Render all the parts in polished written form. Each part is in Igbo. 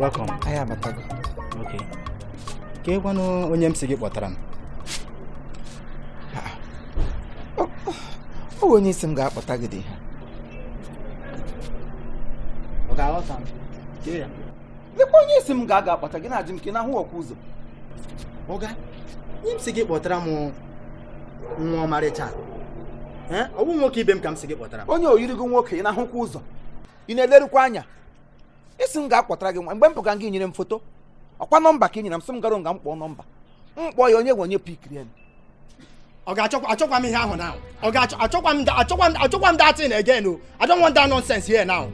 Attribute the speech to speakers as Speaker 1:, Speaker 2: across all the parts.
Speaker 1: Welcome.
Speaker 2: Anyị abatago.
Speaker 1: Okay. Ka ịgwanụ onye m si gị kpọtara m.
Speaker 2: Ọ bụ onye isi m ga-akpọta gị dị ha.
Speaker 1: Ọ ga-aghọta m? Kee ya.
Speaker 2: Lekwa onye isi m ga-aga akpọta gị, na-ajụ m ka ị na-ahụ ọkwa ụzọ.
Speaker 1: Ọga, ihe m si gị kpọtara m nwa ọmarịcha. Ee, ọ bụ nwoke ibe m ka m si gị kpọtara m.
Speaker 2: Onye oyirigo nwoke, ị na-ahụkwa ụzọ, ị na-elerukwa anya. Isi m ga-akpọtara gị nwa, mgbe m pụga gị nyere m foto ọkwa nọmba ka ị nyere m, sị m gara nga m kpọọ nọmba, m kpọọ ya, onye nwe onye pickiri ya.
Speaker 3: Ọ ga-achọkwa achọkwa m ihe ahụ now. Ọ ga-achọ achọkwa m achọkwa m achọkwa m that thing again o. I don't want that nonsense here now.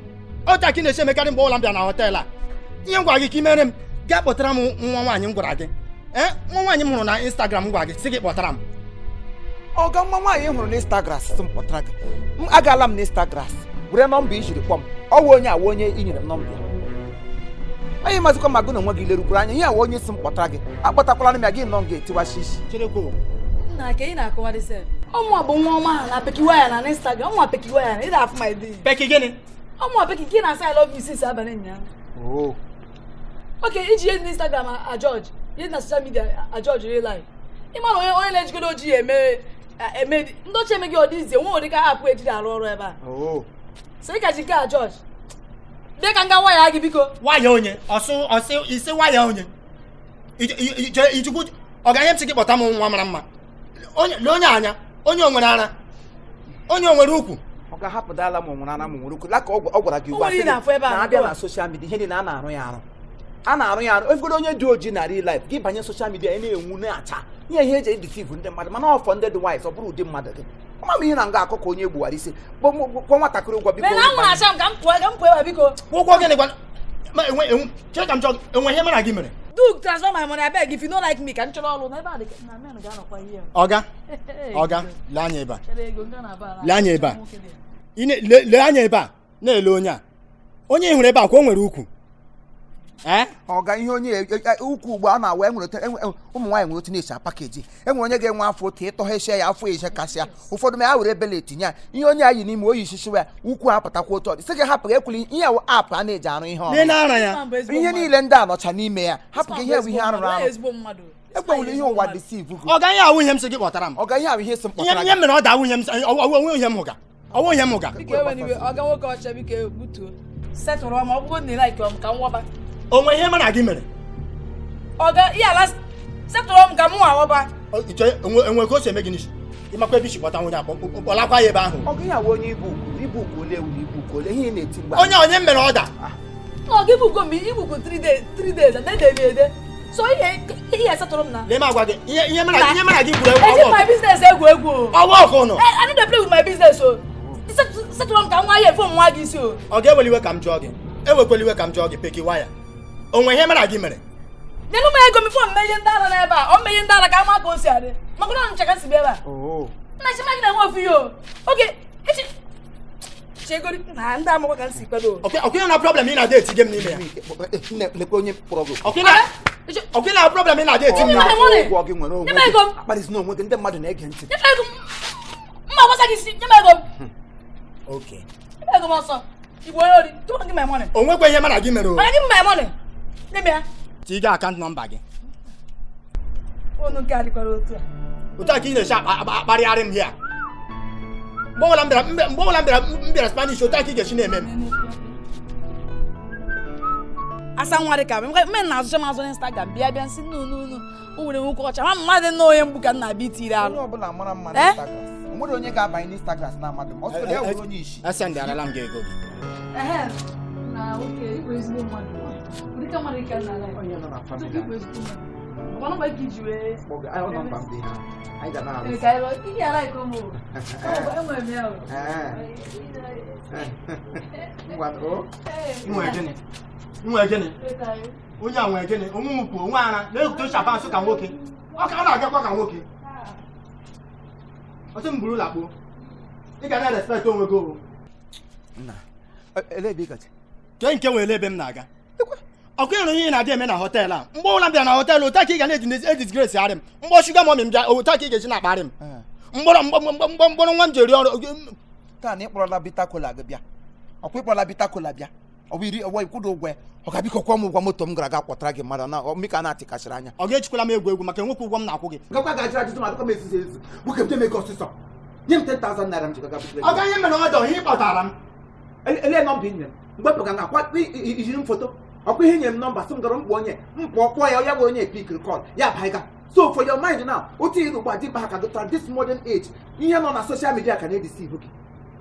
Speaker 3: Otu a ka ị na-esi emekarị mgbe ọbụla m bịara na hotel a. Ihe m gwara gị ka ị mere m, gaa kpọtara m nwa nwaanyị m gwara gị. Ee, nwa nwaanyị m hụrụ na Instagram m gwara gị sị gị kpọtara m.
Speaker 2: Ọga, nwa nwaanyị ị hụrụ n'Instagram sị m kpọtara gị m, agaala m n'Instagram were nọmba i jiri kpọọ m. Ọ wụ onye awa onye i nyere m nọmba ya. Onye mazikwa ma gụ na onwe gị lerukwuru anya, ihe awa onye si m kpọtara gị, akpọtakwala m ya, gị nọ m ga-etiwashi isi.
Speaker 3: Cherekwa o.
Speaker 4: Nna, ka ị na-akọwadị sef. Ọmụ bụ nwa ọma ha na peki waya na Instagram, ọmụ peki waya na ị na-afụ my day.
Speaker 3: Peki gịnị?
Speaker 4: Ọmụ peki gị na-asị "I love you" since abalị ụnyaahụ. Okay, iji ihe dị n'Instagram a judge, ihe dị na social media a judge real life. Ịma na onye na-ejigodo ojii eme eme ndị ochie emeghị ọdịizi onwe ụdị ka app ejiri arụ ọrụ ebe a. So ị ka ji nke a judge. Bịa ka m ga waya gị, biko.
Speaker 3: Waya onye ọsụ ọsị isi waya onye ijikwu ọ ga-nye m sị gị kpọta m nwa mara mma, onye lee onye anya, onye o nwere ara, onye o nwere ukwu.
Speaker 2: Ọ ga-ahapụdala m nwere ara, m nwere ukwu laka ọ gwara gị ugbu a.
Speaker 4: O nwere
Speaker 2: sị
Speaker 4: ihe na-afụ ebe a,
Speaker 2: na-abịa
Speaker 4: go.
Speaker 2: Na social media, ihe niile a na-arụ ya arụ, a na-arụ ya arụ. Efugoro onye dị ojii na real life, gị banye social media, ị na-enwu na-acha ihe eji edeceive ndị mmadụ, mana ọfọ ndị dị wise, ọ bụrụ ụdị mmadụ gị ọma m ihe na nga akọ ka onye gbuwara isi kwọ nwatakịrị ụgwọ, biko.
Speaker 4: Mee na anwụ na-acha m, ka m pụọ, ka m pụọ ebe a, biko.
Speaker 3: Ụgwọ gịnị gwa ma enwe enwe? Chere ka m chọọ enwe ihe mara gị mere.
Speaker 4: Do transfer my money, abeg. If you no like me, ka m chọrọ ọrụ n'ebe a dị na men ga-anọkwa ihe.
Speaker 3: Ọga, ọga, lee anya ebe a.
Speaker 4: Chere ego nga na aba.
Speaker 3: Lee anya ebe a. Lee anya ebe a na-ele onye a, onye ị hụrụ ebe a ka o nwere ukwu, ee.
Speaker 2: Ọga, ihe onye ukwu ugbu a na-awa enwere ụmụ nwaanyị nwere otu na-esi apackage. Enwere onye ga-enwe afọ otu ịtọghechie ya afọ eje kasịa, ụfọdụ ma ya were ebele etinye ya ihe onye a yi n'ime oyi sisiwa ya ukwu apụtakwa. Otu ọ dị, sị gị hapụ ekwuli ihe awụ app a na-eji arụ ihe
Speaker 3: lee
Speaker 2: ọrụ.
Speaker 3: na ara ya.
Speaker 2: Ihe niile ndị a nọcha n'ime ya, hapụ gị ihe bụ ihe arụrụ arụ.
Speaker 4: Ezigbo mmadụ.
Speaker 2: Ekwenwere ihe ụwa deceive gị.
Speaker 3: Ọ gaghị awụ ihe m sị gị kpọtara m.
Speaker 2: Ọga, ihe ahụ ihe si m
Speaker 3: Ihe
Speaker 2: kpọtara
Speaker 3: ihe
Speaker 2: gị.
Speaker 3: mere ọ da awụ ihe m sị ọwụ ihe m hụga, ọwụ ihe m hụga.
Speaker 4: Biko, ewe n'iwe, ọga nwoke ọcha, biko butuo setụrụ m. Ọ bụgo na ị like m, ka m waba.
Speaker 3: Onwe ihe mara gị mere.
Speaker 4: Ọga, ihe ala setụrụ m ka m nwa waba.
Speaker 3: Enwe ka o si eme gị n'isi, ịmakwa ebe isi kpọta nwunye akpọ kpọlakwa ya ebe ahụ.
Speaker 2: Ọga, ihe awụ onye ibu ukwu, ibu ukwu ole ewu na ibu ukwu ole ihe ị na-eti mgbe.
Speaker 3: Onye mere ọda.
Speaker 4: Na ọga ibugo m ibugo 3 days, 3 days and then ede so ihe ihe setụrụ m na
Speaker 3: Lee m agwa gị ihe mere gị gwuru
Speaker 4: Eji
Speaker 3: ọwụ.
Speaker 4: My business egwu egwu o.
Speaker 3: Ọwụ ọkụ nọ.
Speaker 4: I no dey play with my business o. Setụrụ m ka nwa ya efo m nwa gị isi o.
Speaker 3: Ọ ga-eweli iwe ka m jụọ gị, ewekwela iwe ka m jụọ gị, peki waya, onwe ihe mere gị mere.
Speaker 4: Nyenụ m ego m ifo m menye ndị ara n'ebe a, ọ menye ndị ara ka ama ka o si adị, maka na ncha ka si bịa ebe a. Nna chima gị na-enwe ofu ihe o oge echi chegori na ndị amakwa ka m si kwado.
Speaker 3: Ọkwa na problem ị na-ada eti gị m n'ime ya.
Speaker 2: Nne, lekwa onye kpọrọ gị.
Speaker 3: Ọkwa na problem ị na-ada eti m
Speaker 4: Nye m
Speaker 3: n'ime.
Speaker 4: money.
Speaker 2: Ụgwọ gị nwere onwe
Speaker 4: Nye m ego
Speaker 2: gị
Speaker 4: m.
Speaker 2: Akparịsị onwe gị, ndị mmadụ na-ege ntị.
Speaker 4: Nye m ego m, mma gbasa gị isi. Nye m ego m.
Speaker 3: Okay.
Speaker 4: Nye m ego m ọsọ, igbo onye ori. Tụọ gị my money.
Speaker 3: O nwekwa ihe mana gị mere o.
Speaker 4: Onye gị my money, nye m ya.
Speaker 3: Tiga account number gị.
Speaker 4: Phone nke a dịkwara otu a.
Speaker 3: Otu a ka ị na-esi akparịgharị m hia mgbe ọbụla m bịara, mgbe ọbụla m bịara Spanish, otu a ka ị ga-esi na-eme m.
Speaker 4: Asa nwa dị ka mme na azụcha m azụ n'Instagram, bịa bịa nsị nnu nnu nnu, o nwere nwoke ọcha ma mmadụ nna onye mgbu ka m na-abịa itiri
Speaker 2: Onye
Speaker 4: alụ.
Speaker 2: ọbụla mara mma
Speaker 4: Eh?
Speaker 2: n'Instagram, o nwere onye ga-abanye n'Instagram na-amadụ m, ọ sịrị ya wụrụ onye isi.
Speaker 3: Esendịarala m gị ego gị.
Speaker 4: Na oke ịbụ ezigbo mmadụ, ụdịka mmadụ ka nna ala.
Speaker 2: Onye nọ na family.
Speaker 4: Ịbụ ezigbo mmadụ, ọkwa nọmba ka iji wee
Speaker 2: Kpọga anyị nọmba m dị ha, anyị ga na-arụ.
Speaker 4: Ee, ka anyị lụọ. Ị ga-ala iko m o. Enwere m ya o.
Speaker 2: Ee. Ngwa o.
Speaker 3: Nwee gịnị? Nwee gịnị? Onye a nwee gịnị? Onwe m kwuo onwe ara na-ekute shapansụ ka nwoke, ọ ka ọ na-agakwa ka nwoke. Ọsị m buru lakpuo, ị ga na-respect onwe gị o.
Speaker 2: Nna, ele ebe ị gaje?
Speaker 3: Kee nke nwere ebe m na-aga? Ọkụ ịrụ ihe ị na-adị eme na hotel a, mgbe ọbụla m bịara na hotel, otu a ka ị ga na-eji edisgrace arị m. Mgbọ sugar mummy m bịa, otu a ka ị ga-esi na-akparị m. Mkpọrọ mkpọrọ nwa m ji eri ọrụ.
Speaker 2: Taa na ịkpọrọla bitter kola gị bịa, ọkwa ịkpọrọla bitter kola bịa. Ọ bụ iri ọwa ikwudo ụgwọ ya. Ọ ga-biko kwụọ m ụgwọ moto m gara aga kpọtara gị mmadụ na mika na-atịkachiri anya.
Speaker 3: Ọ ga-ejikwala m egwu egwu maka enwekwa ụgwọ m na-akwụ gị.
Speaker 2: Gakwa ga-ajụ ajụjụ ma adịkwa m ezuzu ezu. Nwoke m, nye m ego ọsịsọ, nye m 10,000 naira m ji gaga butere gị.
Speaker 3: Ọ ga ihe mere ọdọ ihe ị kpọtara m.
Speaker 2: Ele nọmba i nyere m mgbe pụga na akwa ijiri m foto ọkwa ihe nyere m nọmba, sị m gara mkpọ onye m pụọ kpọọ ya, ya bụ onye pick call ya baiga. So for your mind now, otu iri ugbu a dị mkpa ha ka dụtara this modern age, ihe nọ na social media ka na-edisi ihu gị.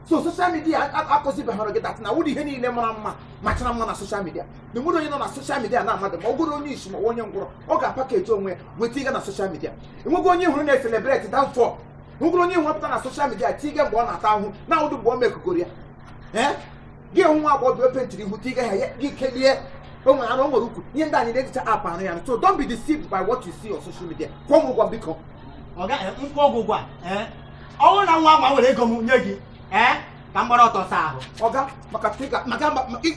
Speaker 2: So social media akụzibeghara gị that na wụrụ ihe niile mara mma machara mma na social media, na enwere onye nọ na social media na amadụ ma ọ bụrụ onye isi ma ọ onye ngwụrọ, ọ ga-apakeji onwe ya weta ịga na social media. Enwego onye hụrụ na-ecelebrate downfall, enwegoro onye hụrụ pụta na social media tiga mgbe ọ na-ata ahụhụ na ụdị mgbe o mekugoro ya. Ee, gị hụ nwa agbọghọ epentịrị ihu tiga ya gị kelie o nwere arụ, o nwere ukwu, ihe ndị anyị na-ejicha app arụ ya. So don't be deceived by what you see on social media. Kwụọ m ụgwọ biko.
Speaker 3: Ọ ga nkwụ ọgwụ ụgwọ a, ee, ọ bụrụ na nwa ahụ were ego m nye gị, ee, ka m gbara ọtọ saa ahụ.
Speaker 2: Ọga, maka ịga maka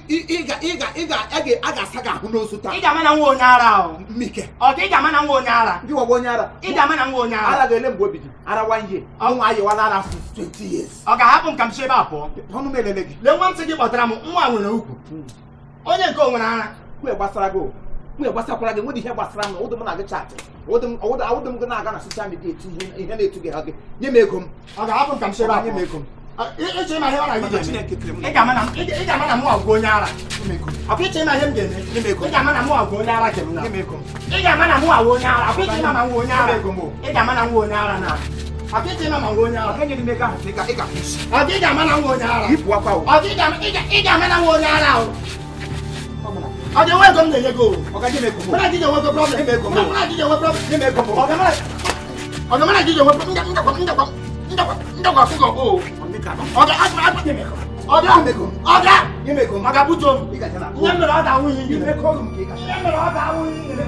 Speaker 2: ịga ịga ịga a ga-asa gị ahụ n'ozu taa.
Speaker 3: Ị ga-ama na nwa onye ara ahụ.
Speaker 2: Mmike.
Speaker 3: Ọ ka ị ga-ama na nwa onye ara.
Speaker 2: Ndị wagwa onye ara.
Speaker 3: Ị ga-ama na nwa onye ara.
Speaker 2: Ara ga-ele mgbe o bidi ara one year, ọnwa ayịwala ara since 20 years.
Speaker 3: Ọ ga-ahapụ m ka m si ebe a pụọ.
Speaker 2: Ọnụ m elele gị.
Speaker 3: Lee, nwa ntị gị kpọtara m, nwa nwere ukwu, onye nke o nwere ara.
Speaker 2: Nwunye gbasara gị o, nwunye gbasakwara gị, nwere ihe gbasara m? Ụdị m na gị chatị, ụdị m awụdị m gị na-aga na social media eti ihe na-etu gị ha gị. Nye m ego m.
Speaker 3: Ọ ga-ahapụ m ka m si ebe a
Speaker 2: Nye m
Speaker 3: pụọ.
Speaker 2: ego m.
Speaker 3: Ịchọ ịma ihe ọ na gị
Speaker 2: Maka
Speaker 3: ga-eme?
Speaker 2: Chineke kere m.
Speaker 3: Ị ga-ama na mụ agwa onye ara.
Speaker 2: Nye m ego m.
Speaker 3: Ọkwa ịchọ ịma ihe m ga-eme?
Speaker 2: Nye m ego m.
Speaker 3: Ị ga-ama na mụ agwa onye ara kem na.
Speaker 2: Nye m ego m.
Speaker 3: Ị ga-ama na mụ agwa onye ara. Ọkwa ịchọ ịma ma nwa onye ara.
Speaker 2: Nye m ego m o.
Speaker 3: Ị ga-ama na nwa onye ara na. Ọkwa ịchọ ịma ma nwa onye ara.
Speaker 2: Maka enyere m ego ahụ ka ị ga isi.
Speaker 3: Ọ ị ga-ama na nwa onye ara.
Speaker 2: Yipụ akwa o.
Speaker 3: Ọ ị ga-ama na nwa onye ara ahụ. Ọ ga-enwe ego m na-enye gị o.
Speaker 2: Ọ ga nye m ego m o.
Speaker 3: Mụ na gị ga-enwe ego problem.
Speaker 2: Nye m ego m o.
Speaker 3: Mụ na gị ga-enwe problem.
Speaker 2: Nye m ego m o.
Speaker 3: Ọ ga mụ na gị ga-enwe problem. Ndakwa ndakwa ndakwa ndakwa afụ gị o. Ọ ga agba agba. Ọ ga
Speaker 2: Nye m ego m.
Speaker 3: Ọ ga
Speaker 2: Nye m ego m.
Speaker 3: ọ ga-butuo m.
Speaker 2: Ị ga-aja na
Speaker 3: Ihe mere ọ ga-awụ ihe
Speaker 2: Nye m
Speaker 3: nyere.
Speaker 2: ego m ka ị ga
Speaker 3: Ihe mere ọ ga-awụ ihe nyere.